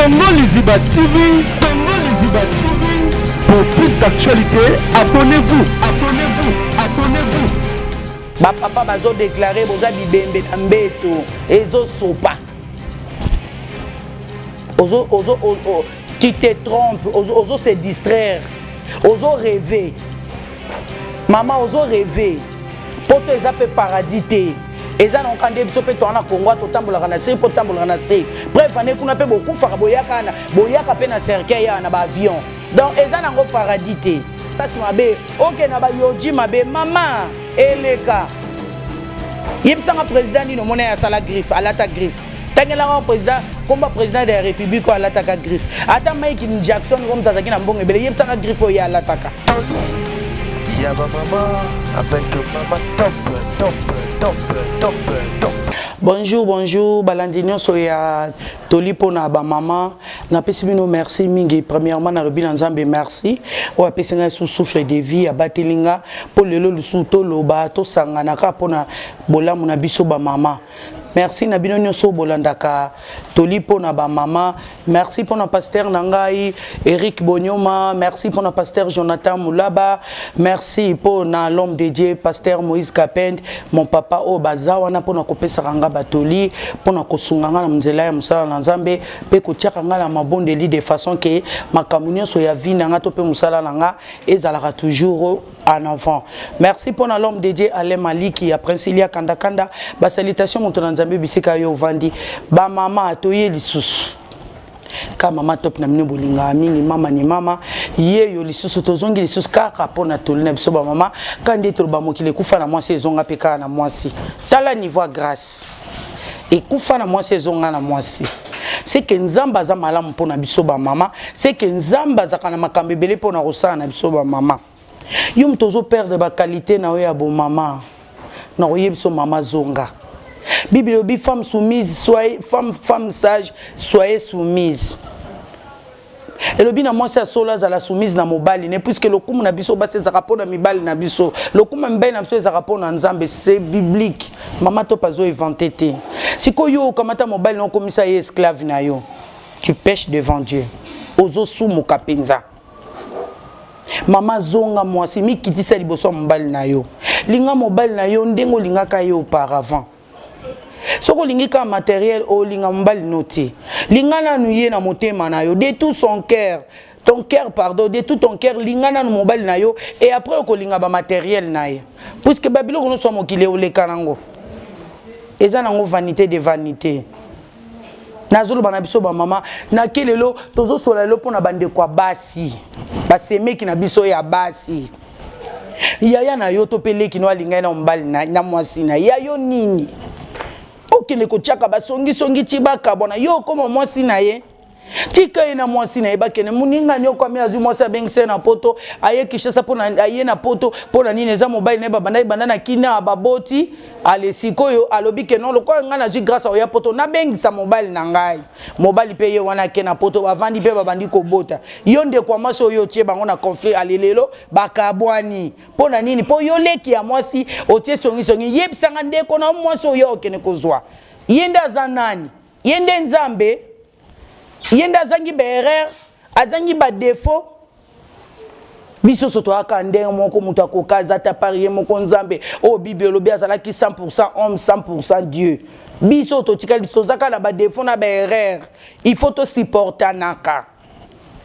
Congo Liziba TV, Congo Liziba TV. Pour plus d'actualités, abonnez-vous, abonnez-vous, abonnez-vous. Ba papa bazo déclarer boza bibembe na mbeto ezo sopa. Ozo ozo o, tu te trompes, ozo, ozo se distraire, ozo rêver. Maman ozo rêver. Poto eza pe paradis te. Eza na nde biso pe toana Congo totambolaka na se po tambolaka na se. Preuve ane kuna pe bokufaka boyaka na boyaka pe na cercueil ya na ba avion. Donc eza nango paradis te. Kasi mabe oke na ba yoji mabe mama eleka. Yebisanga président nini omona ye asala griffe alata griffe tangelaka président komba président de la république oyo alataka griffe ata mike jackson oyo moto azalaki na mbongo ebele yebisanga griffe oyo ye alataka. Ya ba mama avec mama top top top top top. Bonjour, bonjour, balandi nyonso ya toli mpona bamama. Napesi bino merci mingi. Premièrement, nalobi na Nzambe merci oyo apesi ngai su souffle de vie, abateli nga mpo lelo lisusu toloba, tosangana kaka mpona bolamu na biso bamama. Merci na bino nyonso bolandaka toli mpona bamama. Merci mpona pasteur na ngai Eric Bonyoma, merci mpona pasteur Jonathan Mulaba, merci mpona l'homme de Dieu pasteur Moïse Kapend, mon papa oyo baza wana mpona kopesaka nga batoli, mpona kosunga nga na nzela ya mosala na Nzambe mpe kotiaka nga na mabondeli de façon ke makambo nyonso ya vie na nga to mpe mosala na nga ezalaka toujours en avant. Merci pour l'homme de Dieu Alain Maliki ya Princilia Kanda Kanda. Ba salutation moto na Nzambe bisika yo vandi. Ba mama toye lisusu. Ka mama top na mino bolinga mingi mama ni mama ye yo lisusu tozongi lisusu kaka pona toli na biso ba mama kandi toloba mokili ekufa na mwasi ezonga pe kaka na mwasi. Tala niveau ya grâce. Ekufa na mwasi ezonga na mwasi. C'est que Nzambe aza malamu pona biso ba mama, c'est que Nzambe azaka na makambo ebele pona kosala na biso ba mama. Yo moto ozo perdre ba qualité na yo ya bo mama. Na koyebi so mama zonga. Bible elobi femme soumise, soyez femme, femme sage, soyez soumise. Elobi na mwasi ya solo azala soumise na mobali ne, puisque lokumu na biso basi ezalaka mpo na mibali na biso, lokumu ya mibali na biso ezalaka mpo na Nzambe, c'est biblique. Mama top azo inventer te. Sikoyo yo okamata mobali na okomisa ye esclave na yo, tu pèches devant Dieu, ozosumuka mpenza. Mama zonga mwasi, mikitisa liboso ya mobali na yo, linga mobali na yo ndenge olingaka ye auparavant. Soki olingi kaka matériel, olinga mobali no te, linga nanu ye na motema na yo, de tout son cœur, ton cœur pardon, de tout ton cœur, linga nanu mobali na yo et après okolinga ba matériel na ye, puisque ba biloko nyonso ya mokili oleka nango eza nango vanité de vanité. Nazoloba na biso ba mama na ke lelo tozosola lelo mpona bandeko ya basi, basemeki na biso ya basi. Yaya na yo to pe leki no alingai na mobali na, na mwasi na ya yo nini? Okende kotiaka basongisongi ti bakabwana, yo okoma mwasi na ye. Tika ye na mwasi na ye bakende. Moninga nyokwami azwi mwasi abengisi ye na poto, aye Kinshasa mpona aye na poto mpona nini? Eza mobali na ye babandaki banda na kina baboti. Ale sikoyo alobi ke non, lokola ngai nazwi grâce oya poto nabengisa mobali na ngai. Mobali mpe ye wana ake na poto, bavandi mpe babandi kobota. Yo ndeko ya mwasi oyo otie bango na conflit, ale lelo bakabwani mpo na nini? Mpo yo leki ya mwasi otie songisongi. Yebisanga ndeko na mwasi oyo okende kozwa ye nde aza nani? Ye nde Nzambe? Ye nde azangi ba erreur, azangi ba défaut? Biso so toyaka ndenge moko, moto akoka aza ta par ye moko Nzambe oyo Bible elobi azalaki 100% homme, 100% Dieu. Biso totikali tozaka na ba défaut na ba erreur, il faut tosupportanaka.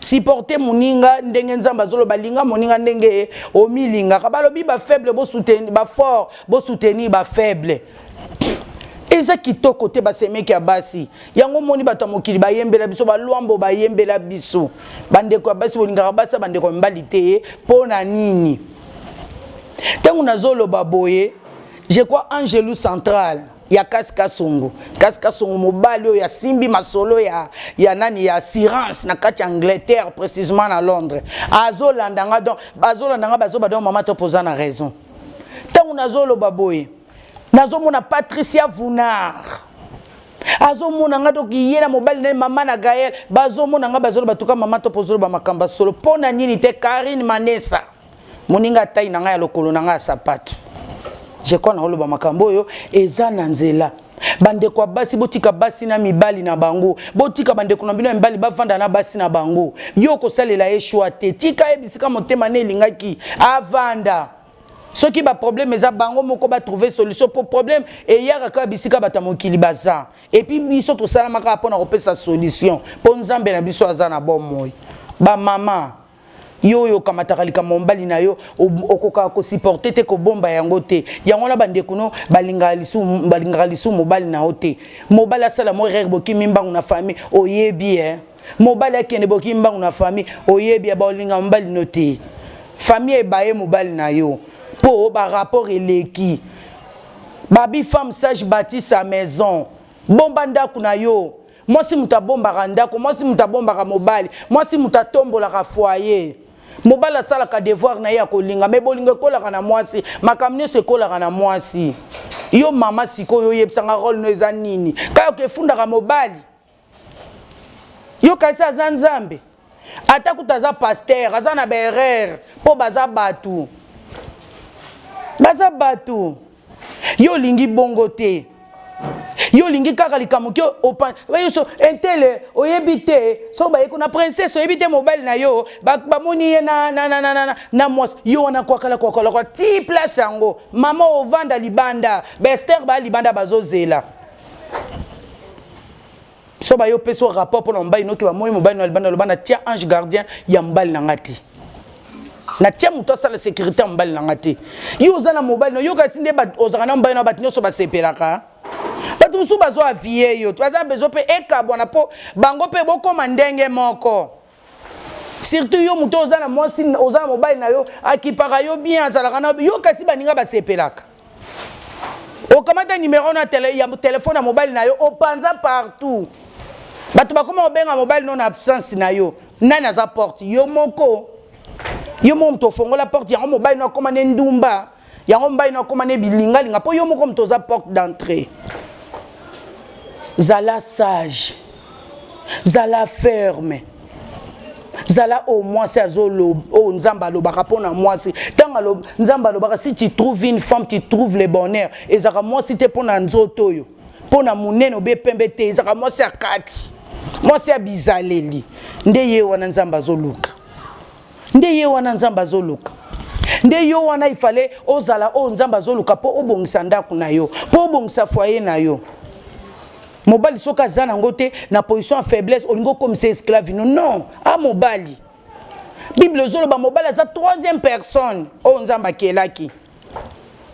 Supporter moninga ndenge Nzambe azoloba, linga moninga ndenge omilingaka. Balobi ba faible bo soutenir, ba fort bo soutenir ba faible. Eza kitoko te basemeki ya basi. Yango moni bato ya mokili bayembela biso, balwambo bayembela biso. Bandeko ya basi bolingaka basi ya bandeko ya mibali te, mpo na nini? Ntango nazoloba boye, je crois Angelou Central ya Kasi Kasongo. Kasi Kasongo mobali oyo asimbi masolo ya nani ya assurance na kati ya Angleterre, précisément na Londres. Azolanda nga donc, bazolanda nga bazoba donc mama to poza na raison. Ntango nazoloba boye, nazomona Patricia Vunard azomona nga donc ye na mobali na ye mama na Gaël bazomona nga bazoloba tuka mama to pozoloba makambo ya solo. Mpo na nini te Karine Manessa moninga atai na ngai ya lokolo na ngai ya sapato? Je crois naoloba makambo oyo eza na nzela. Bandeko ya basi, botika basi na mibali na bango, botika bandeko na bino ya mibali bavanda na basi na bango. Yo kosalela ye shwa te, tika ye bisika motema ne elingaki avanda. Soki baproblème eza, bango moko batrouve solution, po problème eyaka kaka bisika bato ya mokili baza. Et puis biso tosalama kaka mpona kopesa solution, mpo Nzambe na biso aza na bomoi. Bamama, yo oyo okamataka likambo mobali na yo, okokaka kosupporter te, kobomba yango te. Yango wana bandeko no balingaka lisusu mobali na yo te. Mobali asala mo erreur, bokimi mbangu na famille. Oyebi e mobali akende, bokimi mbangu na famille. Oyebi ya baolinga mobali no te, famille ebaye mobali na yo mpo barapport eleki. Babi femme sage bâtit sa maison. Bomba ndako na yo. Mwasi moto abombaka ndako, mwasi moto abombaka mobali, mwasi moto atombolaka foyer. Mobali asalaka devoir na ye ya kolinga, me bolingo ekolaka na mwasi, makambo nyonso ekolaka na mwasi. Yo mama, sikoyo oyebisanga rôle no eza nini? Kaka efundaka mobali yo, kasi aza Nzambe? Ata kuta aza pasteur, aza na baerreur, mpo baza bato, baza bato. Yo olingi bongo te, yo olingi kaka likambo ki so entele. Oyebi te so baye kuna princesse, oyebi te mobali na yo bamoni ye na mwasi yo wana kwakala kwakala kwa ti place yango. Mama, ovanda libanda, baester baya libanda, bazozela so bayo opesi rapport mpona mobali noki bamoni mobali na libanda. Loba: "Natia ange gardien ya mobali na nga te, natia moto asala sécurité ya mobali na nga te." Yo oza na mobali na yo, kasi nde ozalaka na mobali na bato nyonso basepelaka. Bato mosusu bazwa avie yo, baza besoin mpe ekabwana mpo bango mpe bokóma ndenge moko. Surtout yo moto oza na mwasi, oza na mobali na yo, akipaka yo bien, azalaka na yo, kasi baninga basepelaka. Okamata numero na tele, ya telefone ya mobali na yo, opanza partout, bato bakoma kobenga mobali no na absence na yo. Nani aza porte? Yo moko, yo moko moto ofongola porte yango. Mobali no akóma ne ndumba yango, mobali no akóma ne bilingalinga, mpo yo moko moto oza porte d'entrée. Zala sage, zala ferme, zala oyo mwasi azoloba, oyo Nzambe alobaka mpo na mwasi. Ntango Nzambe alobaka: "Si tu trouves une femme, tu trouves le bonheur", ezalaka mwasi te mpo na nzoto oyo, mpo na monene obe pembe te. Ezalaka mwasi ya kati, mwasi ya bizaleli. Nde ye wana Nzambe azoluka, nde ye wana Nzambe azoluka, nde yo wana ifale ozala oyo Nzambe azoluka mpo obongisa ndako na yo, mpo obongisa foyer na yo. Mobali soki aza nango te na position ya faiblesse, olingi okomisa esclave no? Non, a mobali, Bible ezoloba mobali aza troisième personne oyo Nzambe akelaki.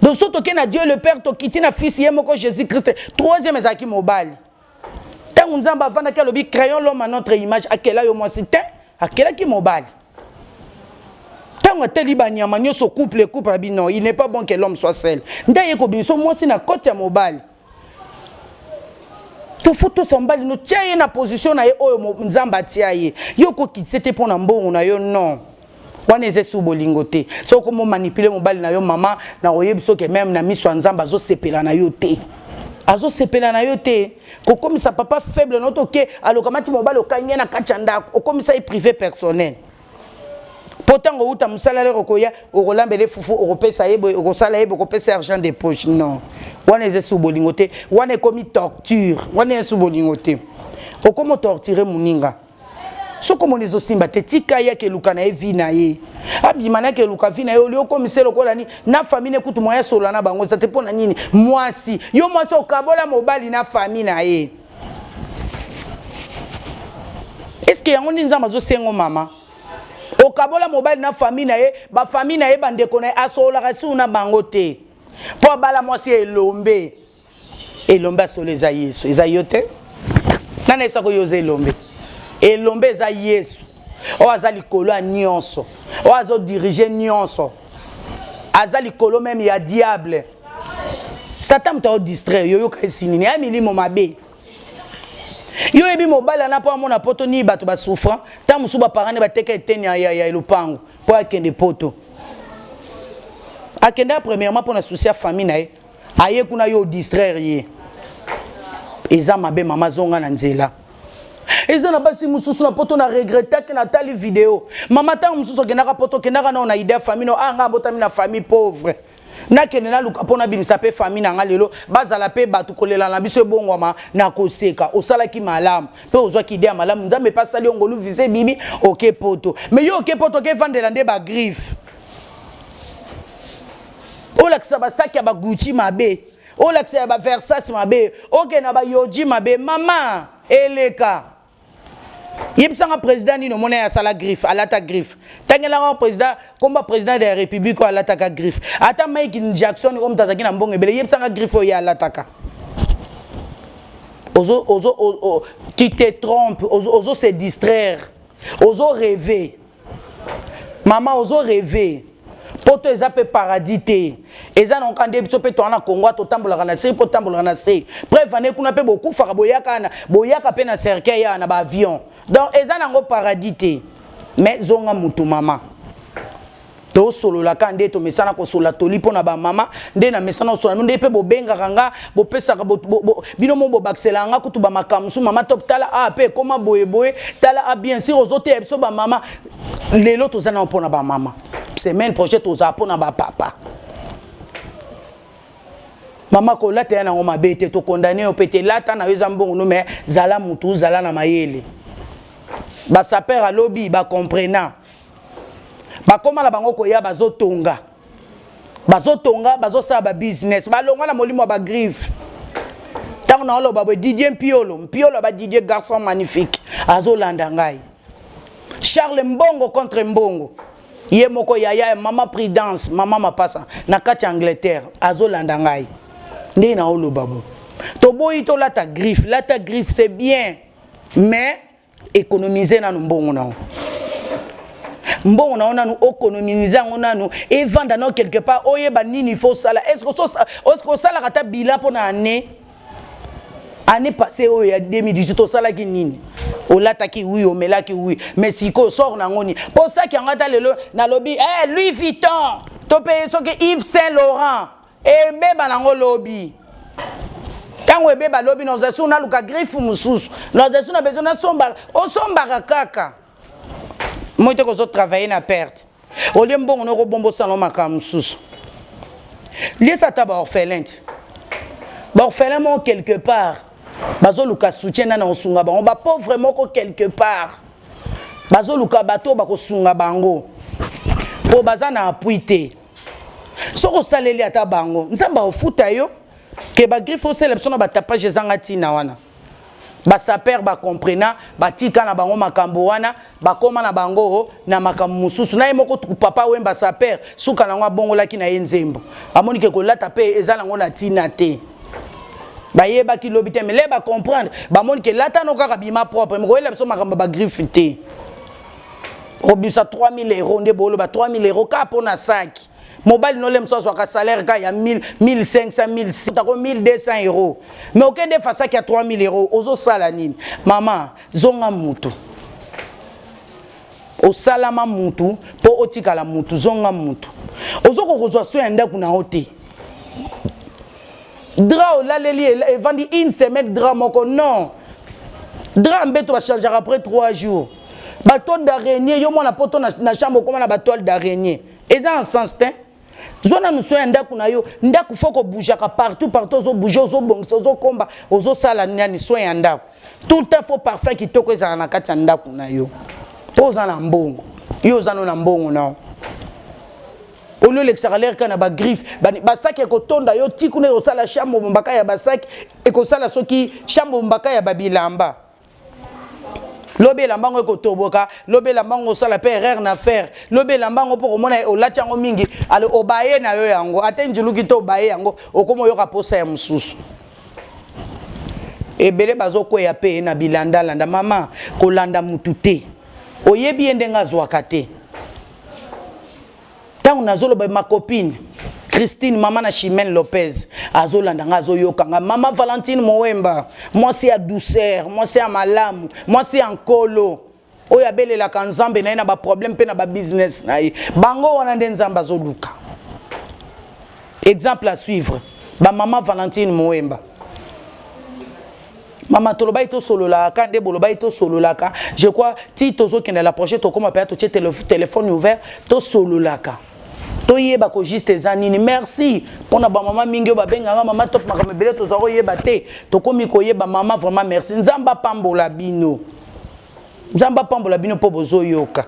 Donc so tokei na Dieu le Père, tokiti na Fils ye moko Jésus Christ, troisième ezalaki mobali. Ntango Nzambe avandaki, alobi: "Créons l'homme à notre image." Akela yo mwasi te, akelaki mobali. Ntango ateli banyama nyonso, couple couple, abi: "Non, il n'est pas bon que l'homme soit seul." Nde aye kobimisa mwasi na kote ya mobali. Tofo tosa mobali no, tia ye na position na ye oyo Nzambe atia ye. Yo okokitisa te mpo na mbongo na yo? Non, wana eza esu bolingo te. Soki okomomanipuler mobali na yo, mama, na koyebi soki même na miso ya Nzambe azosepela na yo te, azosepela na yo te. Kokomisa papa faible na toke alokamati mobali, okangi ye na kati ya ndako, okomisa ye privé personnel, mpo ntango outa mosala lero, okoya, okolambela fufu, okopesa ye boye, okosala ye boye, okopesa argent de poche. Non, wana eza esu bolingo te, wana ekomi torture. Wana eza esu bolingo te, okomi otorture moninga. Soki omoni ezosimba te, tika ye akeluka na ye vie na ye, abima na akeluka vie na ye. Oli okomisa lokola nini na famille ne kutu moya solola na bango eza te. Mpo na nini? Mwasi, yo mwasi okabola mobali na famille na ye. Est-ce yango nde Nzambe azosengo? Mama, okabola mobali na famille na ye, bafamille na ye, bandeko na ye, asololaka suku na bango te mpo abala mwasi elombe. Elombe asolo eza Yesu, eza yo te. Nani ayebisaka yo oza elombe? Elombe eza Yesu oyo aza likolo ya nyonso, oyo azodirige nyonso, aza likolo même ya diable Satan. Moto aodistraire yo, yoka esi nini ya milimo mabe. Yo oyebi mobali ana mpo amona poto nini, bato basouffrant. Ntango mosusu baparent nde bateka eteni ya lopango mpo akende poto. Akende premièrement mpo na souci ya famille na ye. Aye kuna, yo odistraire ye, eza mabe. Mama, zonga na nzela. Eza na basi mosusu na poto na regrettaki. Natali video, mama. Ntango mosusu okendaka poto, okendaka nao na idée ya famille no. Ah, nga abotami na famille pauvre. Nakende naluka mpo nabimisa mpe famille na nga lelo bazala mpe bato kolela na biso ebongwama na koseka. Osalaki malamu mpe ozwaki idée ya malamu. Nzambe mpe asali yo ngolu, visa ebimi, oke poto. Mais yo oke poto, okevandela nde bagriffe, olakisa basaki ya baGucci mabe, olakisa ya baVersace mabe, okende na baYohji mabe. Mama, eleka. Yebisanga président nini omona ye asala griffe, alata griffe. Tangelanga président, komba président de la République oyo alataka griffe. Ata Mike Jackson oyo moto azalaki na mbongo ebele, yebisanga griffe oyo ye alataka. Ozo, ozo, o, tu te trompes, ozo, ozo se distraire, ozo rêver. Mama, ozo rêver. Poto eza mpe paradis te. Eza na nka nde biso mpe toza na Kongo, totambolaka na se mpo tambolaka na se. Preuve ane kuna mpe bokufaka, boyaka na boyaka mpe na cercueil ya na baavion. Donc eza nango paradis te. Mais zonga mutu, mama. Tosololaka nde tomesana kosolola toli mpo na bamama. Nde na mesana kosolola, nde mpe bobengaka nga, bopesaka bino mo, bobakiselaka nga kutu bamakambo mosusu. Mama Top, tala a mpe ekóma boyeboye, tala a. Bien sûr, ozoteya biso bamama. Lelo toza nao mpo na bamama, semaine prochaine tozala mpo na bapapa. Mama, kolata ya nango mabe te, tokondane yo mpe te. Lata na yo, eza mbongo no, mais zala mutu, zala na mayele. Basapeur alobi bacomprena, bakóma na bango koya, bazotonga, bazotonga, bazosala babusiness, balongwa na molimo ya bagriffe. Ntango na oloba boye, Didier Mpiolo, Mpiolo ba Didier, garçon magnifique, azolanda ngai. Charles Mbongo contre Mbongo, ye moko yaya ya mama Prudence, mama Mapasa na kati ya Angleterre, azolanda ngai ndenge na oloba bo. Toboyi tolata griffe. Lata griffe, c'est bien, mais économiser nanu mbongo na yo. Mbongo na yo nanu, oéconomiser yango nanu, evanda nao quelque part, oyeba nini faut osala. Est ce que osalaka ata bilan mpo na année passée oyo ya 2018? Osalaki nini? Olataki, oui, omelaki, oui, mais sikoyo sort nango nini? Mpo osaki yango ata lelo nalobi, eh, Louis Vuitton to mpe soki Yves Saint Laurent, ebeba nango lobi. Ntango ebeba lobi, naza su naluka griffe mosusu, naza su na besoin nasomba. Osombaka kaka moi te, kozotravaille na perte. Olie mbongo noko, bomba, osala makambo mosusu. Liesa ata baorphelin te, baorphelin moko quelque part bazoluka soutien nana kosunga bango, bapauvre moko quelque part bazoluka bato bakosunga bango mpo baza na appui te. Soki osaleli ata bango, Nzambe akofuta yo. Ke bagriffe osala biso na batapage ezanga ntina wana. Basapeur bacomprena, batika na bango makambo wana, bakóma na bango na makambo mosusu. Na ye moko Papa Wemba, sapeur, suka nango abongolaki na ye nzembo. Amoni ke kolata mpe eza nango na ntina te. Bayebaki lobi te, mais le bacomprendre, bamoni ke lata no kaka, bima propre. Mokoyela biso makambo ya bagriffe te. Obimisa 3000 euro nde boloba 3000 euro kaka mpo na saki. Mobali nole mosu azwaka salaire ka ya 1500, 1600, tako 1200 euro, mais okende fasaki ya 3000 euro, ozosala nini? Mama, zonga mutu. Osalama mutu mpo otikala mutu. Zonga mutu. Ozokoka kozwa so ya ndako na yo te. Drap olaleli, evandi une semaine, drap moko. Non, drap mbeto bachangeaka après 3 jours. Batoile d'araignée, yo mwana poto, na chambre okóma na batoile d'araignée, eza en sens te. Zwa nanu so ya ndako na yo. Ndako faut kobougeaka partout partout, ozobouge, ozobongisa, ozokomba, ozosala nani, soin ya ndako tout le temps. Faut parfum kitoko ezala na kati ya ndako na yo mpo oza na mbongo. Yo oza no na mbongo na yo, olie olekisaka lere kaka na bagriffe, basaki ekotonda yo ti kuna. Ekosala chambre mombaka ya basaki, ekosala soki chambre mombaka ya babilamba. Lobi elamba yango ekotoboka, lobi elamba yango osala mpe erreur na faire, lobi elamba yango mpo komona olati yango mingi, ale obaye na yo yango, ata njuluki to obaye yango, okoma oyoka posa ya mosusu. Ebele bazokweya mpe na bilandalanda. Mama, kolanda mutu te, oyebi ye ndenge azwaka te. Ntango nazoloba, ma copine Christine, mama na Chimene Lopez, azolanda nga, azoyoka nga. Mama Valentine Mowemba, mwasi ya douceur, mwasi ya malamu, mwasi ya nkolo oyo abelelaka Nzambe na ye na baproblème mpe na babusiness na ye. Bango wana nde Nzambe azoluka. Exemple à suivre, bamama Valentine Mowemba. Mama, tolobaki tosololaka nde bolobaki tosololaka. Je crois ti tozokende la prochaine, tokóma mpenza totie téléphone ouvert, tosololaka. Toyeba ko juste eza nini. Merci mpona bamama mingi oyo babengaka mama top, makambo ebele tozwa koyeba te, tokomi koyeba. Mama, vraiment merci. Nzambe apambola bino, Nzambe apambola bino mpo bozoyoka.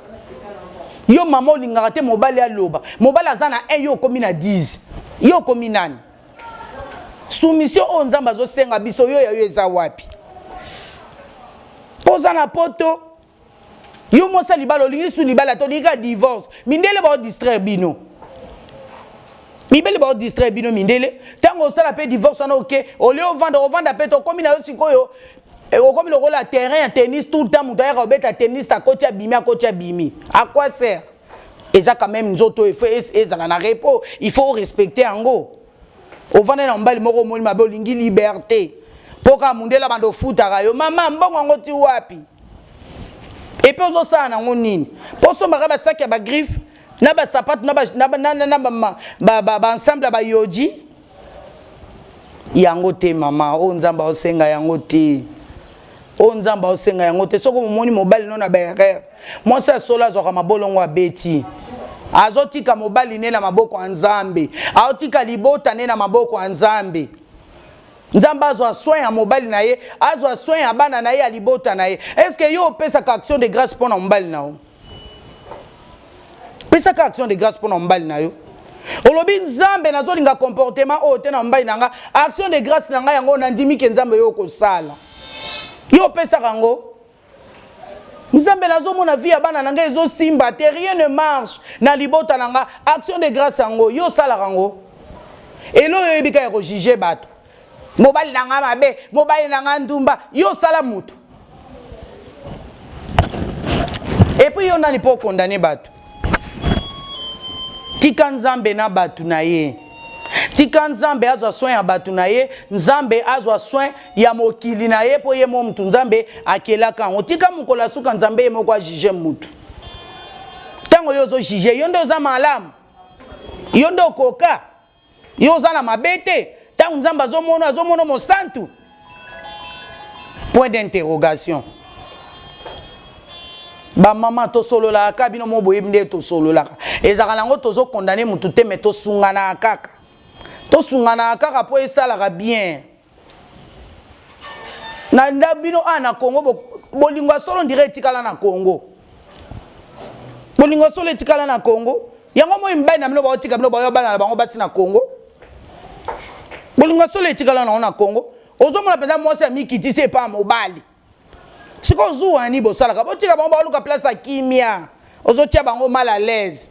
Yo mama olingaka te mobali aloba, mobali aza na 1, yo okomi na 10, yo okomi nani? Soumission oyo Nzambe azosenga biso, yo ya yo eza wapi? Mpo oza na poto, yo mwasi ya libala olingi su libala te, olingi ka divorce. Mindele baodistraire bino, mibele baodistraire bino mindele. Ntango osala mpe divorce wana, oke olie ovanda, ovanda mpe tokomi na yo sikoyo, okomi lokola terrain ya tennis, tout le temps moto ayaka kobeta tennis, akoti abimi, akoti abimi. À quoi sert? Eza quand même nzoto, il faut ezala na repos, il faut respecter yango. Ovanda na mobali moko, omoni mabe, olingi liberté mpo kaka mundele bando ofutaka yo. Mama, mbongo yango ti wapi? Et puis ozosala nango nini? Mpo osombaka basaki ya bagriffe na basapatu na baensemble ya bayoji yango te. Mama, oyo Nzambe aosenga yango te, oyo Nzambe aosenga yango te. Soki omoni mobali no na baerreur, mwasi ya solo azwaka mabolongo, abeti, azotika mobali ne na maboko ya Nzambe, aotika libota ne na maboko ya Nzambe. Nzambe azwa soin ya mobali na ye, azwa soin ya bana na ye, ya libota na ye. Est-ce yo opesaka action de grâce mpo na mobali na yo? Pesaka action de grâce mpo na mobali na yo. Olobi: "Nzambe, nazolinga comportement oyo te na mobali na nga, action de grâce na ngai yango, nandimi ke Nzambe yo okosala." Yo opesaka yango? "Nzambe, nazomona vie ya bana na ngai ezosimba te, rien ne marche na libota na nga, action de grâce yango." Yo osalaka yango? Elo oyo oyebi kaka ya kojuger bato: mobali na nga mabe, mobali na nga ndumba. Yo osala mutu? Et puis yo nani mpo okondane bato? Tika Nzambe na bato na ye, tika Nzambe azwa soin ya bato na ye, Nzambe azwa soin ya mokili na ye, mpo ye mo mutu Nzambe akelaka yango. Tika mokolo asuka, Nzambe ye moko ajuger mutu. Ntango yo ozojuger, yo nde oza malamu, yo nde okoka, yo oza na mabe te. Ntango Nzambe azomona, azomona mosantu? Point d'interrogation. Bamama, tosololaka bino mo boyebi nde tosololaka, ezalaka nango tozokondane mutu te, me tosunganaka kaka, tosunganaka kaka mpo esalaka bien na nda bino awa na Congo. Bolingo ya solo ndire etikala na Congo, bolingo ya solo etikala na Congo. Yango moi mibali na bino baotika bino, bayo bana na bango basi na Congo. Bolingo ya solo etikala nango na Congo. Ozomona mpenza mwasi amikitisi epa ya mobali. Sikoyo zuwa nini bosalaka? Botika bango baoluka place ya kimia, ozotia bango mal à l'aise.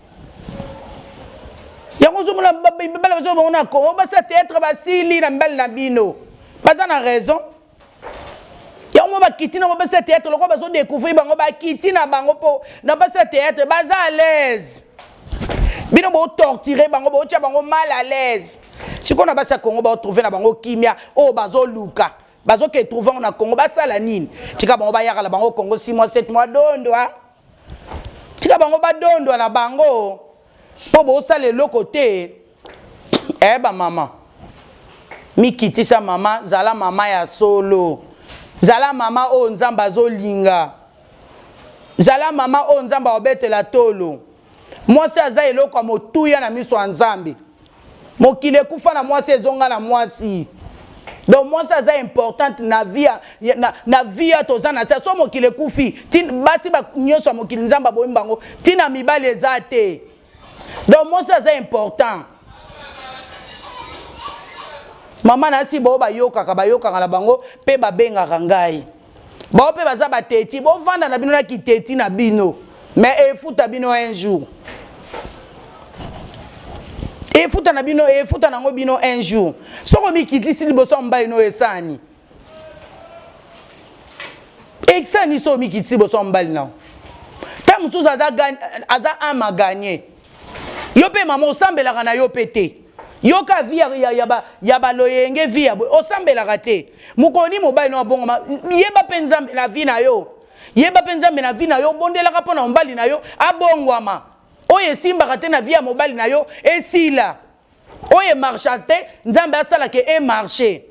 Yango ozomona mibali bazo bango na Congo, basi ya théâtre basili na mibali na bino, baza na raison. Yango mo bakiti na bango basi ya théâtre, lokola bazodécouvrir bango, bakiti na bango mpo na basi ya théâtre baza à l'aise. Bino botorturer bango, botia bango mal à l'aise. Sikoyo na basi ya Congo baotrouver na bango kimia oyo bazoluka, bazoke trouver yango na Congo. Basala nini? Tika bango bayaka na bango Congo 6 mois, 7 mois, dondwa. Tika bango badondwa na bango mpo bosala eloko te. Eh, bamama, mikitisa. Mama, zala mama ya solo, zala mama oyo Nzambe azolinga, zala mama oyo Nzambe akobetela tolo. Mwasi aza eloko ya motuya na miso ya Nzambe. Mokili ekufa na mwasi, ezonga na mwasi. Donc mwasi aza importante na vie na vie ya toza na se. So mokili ekufi, basi nyonso ya mokili Nzambe aboyimi bango, ntina mibali eza te. Donc mwasi aza important. Mama na si bao bayokaka, bayokaka na bango mpe babengaka ngai. Bao mpe baza bateti, bovanda na bino na kiteti na bino, mais efuta bino un jour, efuta na bino, efuta nango bino un jour. Soki omikitisi liboso ya mobali no, esani esani. So omikitisi liboso ya mobali nao, ta mosusu aza âme à gagner. Yo mpe mama, osambelaka na yo mpe te. Yoka vie ya baloyenge, vie ya boye, osambelaka te. Mokolo mobali no abongoma, yeba mpe Nzambe na vie na yo, yeba mpe Nzambe na vie na yo, obondelaka mpo na mobali na yo abongwama. Oyo esimbaka te na vie ya mobali na yo esila, oyo emarcha te, Nzambe asalaka emarche.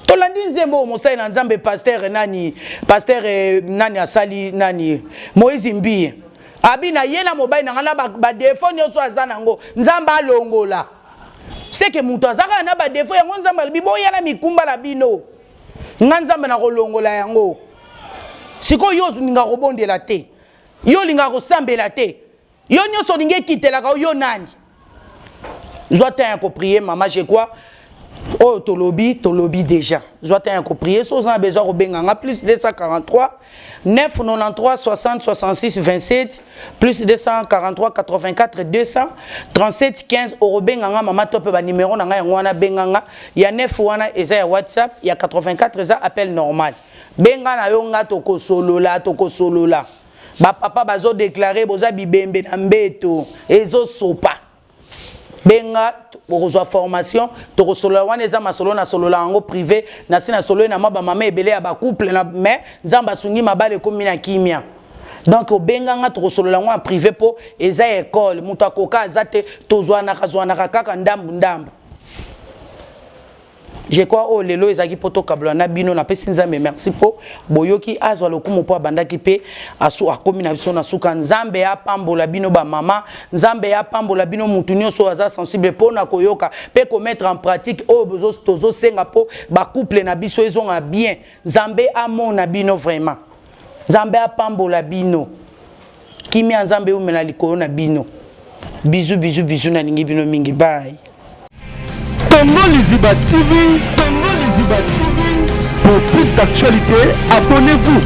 Tolandi nzembo oyo mosali na Nzambe, pasteur nani, pasteur nani asali, nani, Moïse Mbiye. Abi na ye na mobali na ngai na badefo nyonso aza nango, Nzambe alongola. Seke moto aza kaka na badefo yango, Nzambe alobi boya na mikumba na bino, nga Nzambe nakolongola yango. Sikoyo yo olingaka kobondela te, yo olingaka kosambela te, yo nyonso olingi ekitelaka yo nani? Zwa temps ya koprier, mama. Je crois oyo tolobi, tolobi déjà. Zwa temps ya koprier. So oza na besoin kobenga nga, plus 243 993 60 66 27, plus 243 84 200 37 15. Okobenga nga, mama, to mpe banimero na ngai yango wana. Benga nga ya 9 wana eza ya WhatsApp, ya 84 eza appel normal. Benga na yo nga, tokosolola, tokosolola. Bapapa bazodéclarer boza bibembe na mbeto, ezosopa. Benga, bokozwa formation, tokosolola. Wana eza masolo nasolola yango privé, nasi nasololi na mwa bamama ebele ya bacouple na, mais Nzambe asungi, mabala ekomi na kimia. Donc obenganga, tokosolola yango en privé, mpo eza ekole, moto akoka aza te. Tozwanaka zwanaka kaka ndambu ndambu. Je crois oyo lelo ezalaki mpo tokabola na bino. Napesi Nzambe merci mpo boyoki. Azwa lokumu mpo abandaki mpe akomi na biso na suka. Nzambe apambola bino bamama, Nzambe apambola bino mutu nyonso oyo aza sensible mpo na koyoka mpe komettre en pratique oyo tozosenga mpo bacouple na biso ezonga bien. Nzambe amona bino vraiment, Nzambe apambola bino, kimia Nzambe eumela likolo na bino. Bisous, bisous, bisous, nalingi bino mingi. Bye. Congo Liziba TV, Congo Liziba TV. Pour plus d'actualités, abonnez-vous.